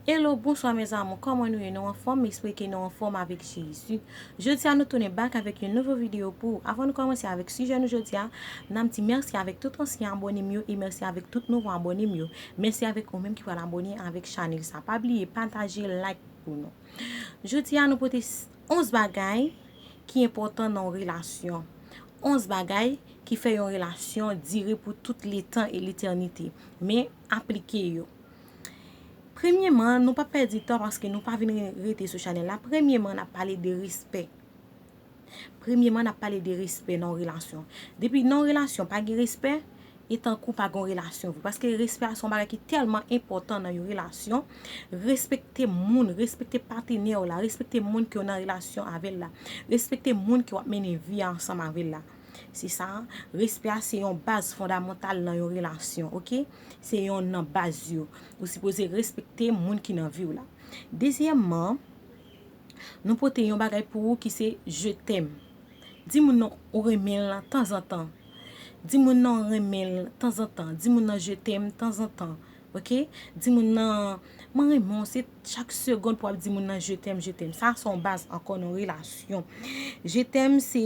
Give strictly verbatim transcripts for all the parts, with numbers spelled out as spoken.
Hello, bonswa mes amours, kòman nou ye? Nou anfòm? M espere ke nou anfòm avèk Jezi. Jodi a nou tounen back avèk yon nouvo videyo pou ou. Avan nou kòmanse avèk sijè nou jodi a, n ap di mèsi avèk tout ansyen abòne m yo e mèsi avèk tout nouvo abòne m yo. Mèsi avèk ou menm ki pral abòne avèk chanèl sa. Pa bliye pataje, like pou nou. Jodi a nou pote onz bagay ki enpòtan nan yon relasyon. Onz bagay ki fè yon relasyon dire pou tout letan e letènite. Men aplike yo. Premyeman, nou p ap pèdi tan paske nou pa vin rete sou chanèl la. Premyeman, n ap pale de respè. Premyeman, n ap pale de respè nan yon relasyon. Depi nan yon relasyon pa gen respè, e tankou pa gen yon relasyon vre. Paske respè a se yon bagay ki tèlman enpòtan nan yon relasyon. Respekte moun, respekte patnè w la, respekte moun ke w nan relasyon avè l la, respekte moun ke w ap mennen vi a ansanm avè l la. Se sa, respè a se yon baz fondamantal nan yon relasyon, oke? Se yonn nan baz yo. Ou sipoze respekte moun ki nan vi w la. Dezyèmman, nou pote yon bagay pou ou ki se je t'aime. Di moun nan ou renmen l tanzantan. Di moun nan ou renmen l tanzantan. Di moun nan je t'aime tanzantan. Oke? Di moun nan mwen renmen w, se chak segonn pou w ap di moun nan je t'aime, je t'aime. Sa se yon baz ankò nan relasyon. Je t'aime se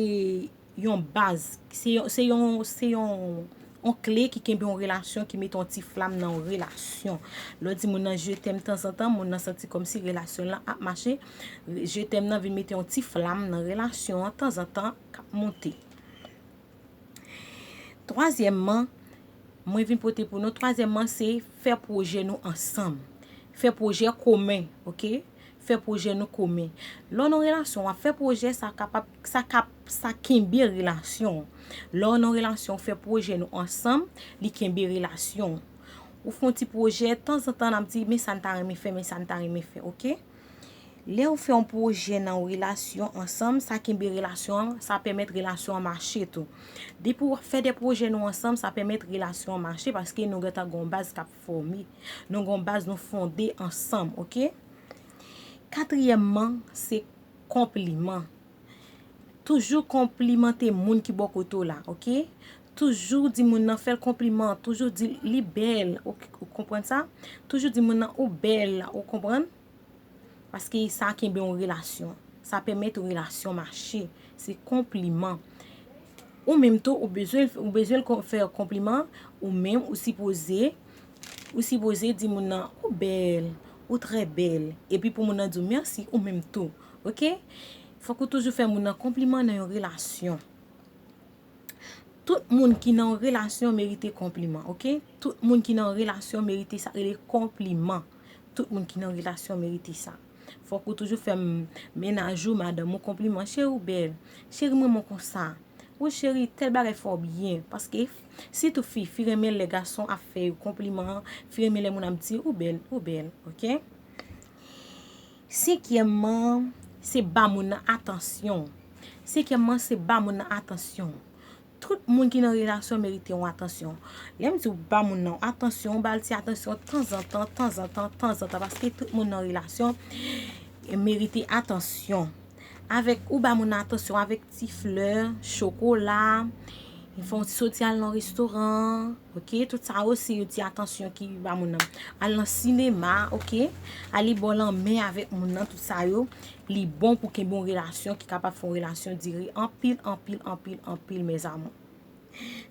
yon baz, se yon, se yon, se yon, yon kle ki kenbe yon relasyon, ki mete yon ti flam nan yon relasyon. Lè w di moun nan je t'aime tanzantan, moun nan santi kòmsi relasyon lan ap mache. Je t'aime nan vin mete yon ti flam nan relasyon an tanzantan k ap monte. Twazyèmman, mwen vin pote pou nou, twazyèmman, se fè pwojè nou ansanm. Fè pwojè komen, oke? Fè pwojè nou komen. Lè w nan relasyon, w ap fè pwojè, sa kapab, sa kap, sa kenbe relasyon. Lè w nan relasyon, w fè pwojè nou ansanm, li kenbe relasyon. Ou fè yon ti pwojè, tanzantan n ap di, men sa n ta renmen fè, men sa n ta renmen fè, oke? Lè w fè yon pwojè nan yon relasyon ansanm, sa kenbe relasyon an, sa pèmèt relasyon an mache tou. Depi w ap fè de pwojè nou ansanm, sa pèmèt relasyon an mache paske nou gentan gen yon baz k ap fòme. Nou gen yon baz nou fonde ansanm, oke? Katriyèmman, se konpliman. Toujou konplimante moun ki bò kote w la, oke? Toujou di moun nan fè l konpliman, toujou di li bèl, ou, ou konprann sa? Toujou di moun nan ou bèl, ou konprann? Paske sa kenbe yon relasyon. Sa pèmèt yon relasyon mache. Se konpliman. Ou menm tou, ou bezwen, ou bezwen l kon-, fè konpliman, ou menm, ou sipoze, ou sipoze di moun nan, ou bèl, ou trè bèl. Epi pou moun nan di w mèsi, ou menm tou. Oke? Fòk ou toujou fè moun nan konpliman nan yon relasyon. Tout moun ki nan yon relasyon merite konpliman, oke? Tout moun ki nan yon relasyon merite sa k rele konpliman. Tout moun ki nan relasyon merite sa. Fòk ou toujou fè m-, mennaj ou, madanm ou konpliman. Cheri, ou bèl. Cheri, m renmen w konsa. Wi, cheri, tèl bagay fè w byen. Paske, sitou fi, fi renmen lè gason ap fè yo konpliman. Fi renmen lè moun ap di, ou bèl, ou bèl, oke? Senkyèmman, se ba moun nan atansyon. Senkyèmman, se ba moun nan atansyon. Tout moun ki nan relasyon merite yon atansyon. Lè m di w ba moun nan yon atansyon, w ba l ti atansyon tanzantan, tanzantan, tanzantan, paske tout moun nan relasyon merite atansyon. Avèk ou ba moun nan atansyon avèk ti flè, chokola, fè yon ti soti al nan restoran, oke? Tout sa yo se yon ti atansyon ki ba moun nan. Al nan sinema, oke? Ale bò lanmè avèk moun nan, tout sa yo, li bon pou kenbe yon relasyon ki kapab fè yon relasyon dire anpil, anpil, anpil, anpil, mes amours.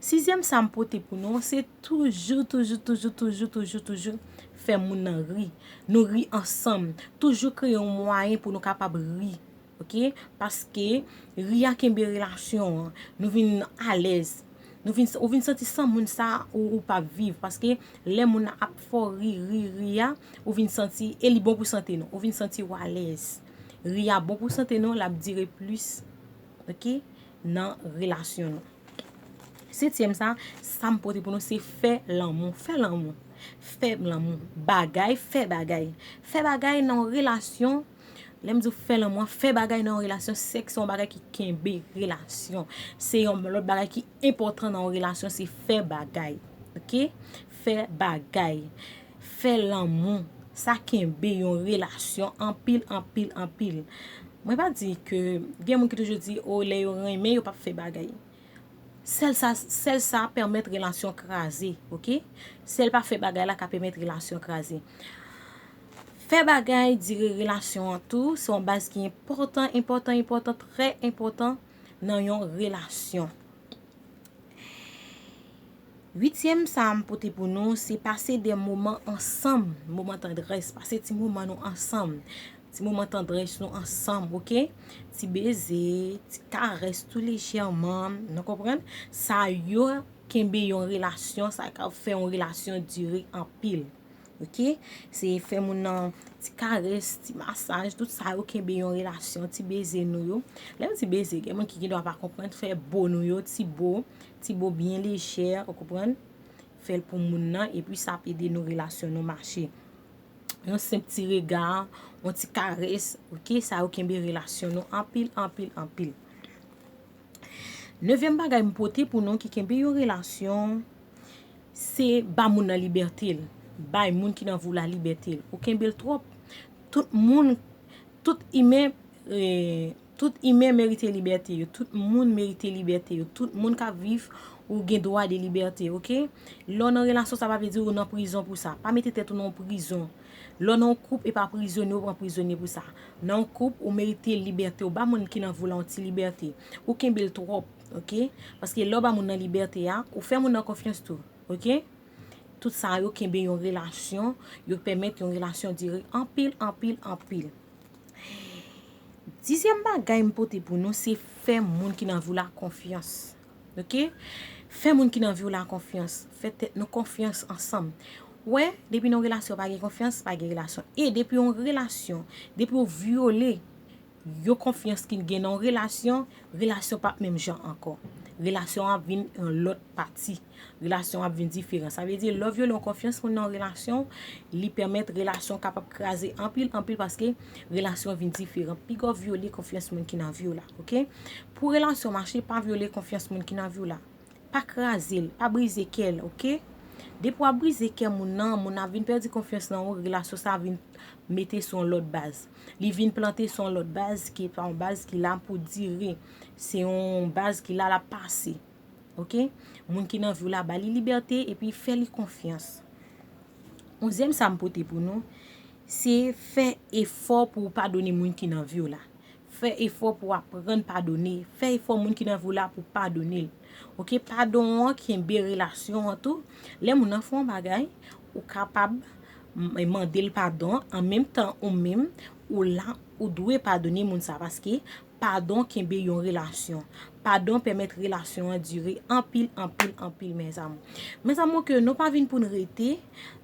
Sizyèm sa m pote pou nou, se toujou, toujou, toujou, toujou, toujou, toujou fè moun nan ri. Nou ri ansanm. Toujou kreye yon mwayen pou nou kapab ri. Oke? Paske ri a kenbe relasyon an. Nou vin alèz. Nou vin, ou vin santi san moun sa ou, ou p ap viv. Paske lè moun nan ap fè w ri, ri, ri a, ou vin santi, e li bon pou sante nou. Ou vin santi w alèz. Ri a bon pou sante nou, l ap dire plis. Oke? Nan relasyon nou. Setyèm sa, sa m pote pou nou, se fè lanmou. Fè lanmou. Fè lanmou. Bagay, fè bagay. Fè bagay nan yon relasyon. Lè m di w fè lanmou an, fè bagay nan yon relasyon, sèks se yon bagay ki kenbe relasyon. Se yon lòt bagay ki enpòtan nan yon relasyon, se fè bagay. Oke? Fè bagay. Fè lanmou. Sa kenbe yon relasyon anpil, anpil, anpil. Mwen pa di ke gen moun ki toujou di, o, lè yo renmen, yo p ap fè bagay. Sèl sa, sèl sa pèmèt relasyon kraze, oke? Sèl pa fè bagay la ka pèmèt relasyon kraze. Fè bagay dire relasyon an tou, se yon baz ki enpòtan, enpòtan, enpòtan, trè enpòtan nan yon relasyon. Uityèm sa a m pote pou nou, se pase de moman ansanm, moman tandrès, pase ti moman nou ansanm, ti moman tandrès nou ansanm, oke? Ti beze, ti karès tou lejèman, nou konprann? Sa yo kenbe yon relasyon, sa ka fè yon relasyon dire anpil. Oke? Se fè moun nan ti karès, ti masaj, tout sa yo kenbe yon relasyon, ti beze nou yo. Lè m di beze, gen moun ki gendwa pa konprann, fè bo nou yo, ti bo, ti bo byen lejè, ou konprann? Fè l pou moun nan, epi sa ap ede nou relasyon nou mache. Yon senp ti rega, yon ti karès, oke? Sa yo kenbe relasyon nou anpil, anpil, anpil. Nevyèm bagay m pote pou nou ki kenbe yon relasyon, se ba moun nan libète l. Bay moun ki nan vi w la libète l. Ou kenbe l twòp. Tout moun, tout imen, eh, tout imen merite libète yo. Tout moun merite libète yo. Tout moun k ap viv, ou gen dwa de libète, oke? Lè w nan relasyon, sa pa vle di ou nan prizon pou sa. Pa mete tèt ou nan yon prizon. Lè w nan yon koup, e pa prizonye ou pran prizonye pou sa. Nan yon koup, ou merite libète w. Ba moun ki nan vi w la yon ti libète. Ou kenbe l twòp, oke? Paske lè w ba moun nan libète a, ou fè moun nan konfyans tou, oke? Tout sa yo kenbe yon relasyon, yo pèmèt yon relasyon dire anpil, anpil, anpil. Dizyèm bagay m pote pou nou, se fè moun ki nan vi w la konfyans. Oke? Fè moun ki nan vi w la konfyans. Fè tèt nou konfyans ansanm. Wè, depi nan yon relasyon pa gen konfyans, pa gen relasyon. E depi yon relasyon, depi w vyole yon konfyans ki gen nan yon relasyon, relasyon p ap menm jan ankò. Relasyon an ap vin yon lòt pati. Relasyon ap vin diferan. Sa vle di, lè w vyole yon konfyans moun nan yon relasyon, li pèmèt relasyon kapab kraze anpil, anpil, paske relasyon vin diferan. Piga w vyole konfyans moun ki nan vi w la, oke? Pou relasyon mache, pa vyole konfyans moun ki nan vi w la. Pa kraze l, pa brize kè l, oke? Depi w ap brize kè moun nan, moun nan ap vin pèdi konfyans nan ou, relasyon sa a vin mete sou yon lòt baz. Li vin plante sou yon lòt baz ki pa yon baz ki la pou dire. Se yon baz ki la, l ap pase. Oke? Moun ki nan vi w la, ba li libète epi fè li konfyans. Onzyèm sa m pote pou nou, se fè efò pou w padone moun ki nan vi w la. Fè efò pou w aprann padone. Fè efò moun ki nan vi w la pou padone l. Oke? Padon an kenbe relasyon an tou. Lè moun nan fè yon bagay, ou kapab m-, mande l padon. An menm tan, ou menm, ou la, ou dwe padone moun sa, paske padon kenbe yon relasyon. Padon pèmèt relasyon an dire anpil, anpil, anpil, mes amours. Mes amours, ke nou pa vin pou n rete,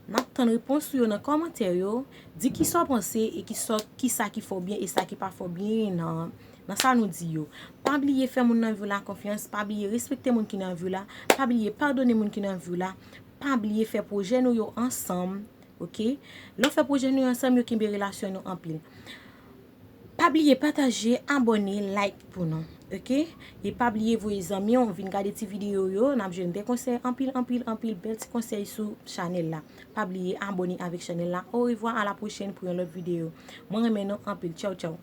n ap tann repons ou yo nan kòmantè yo. Di kisa w panse e kisa, kisa ki fè w byen e sa ki pa fè w byen nan, nan sa nou di yo. Pa bliye fè moun nan vi w la konfyans, pa bliye respekte moun ki nan vi w la, pa bliye padone moun ki nan vi w la, pa bliye fè pwojè nou yo ansanm, oke? Lè w fè pwojè nou yo ansanm, yo kenbe relasyon nou anpil. Pa bliye pataje, abòne, like pou nou, oke? E pa bliye voye zanmi w vin gade ti videyo yo, n ap jwenn de konsèy anpil, anpil, anpil bèl ti konsèy sou chanèl la. Pa bliye abòne avèk chanèl la. Orevwa, a la pwochèn pou yon lòt videyo. Mwen renmen nou anpil. Tchaw, tchaw.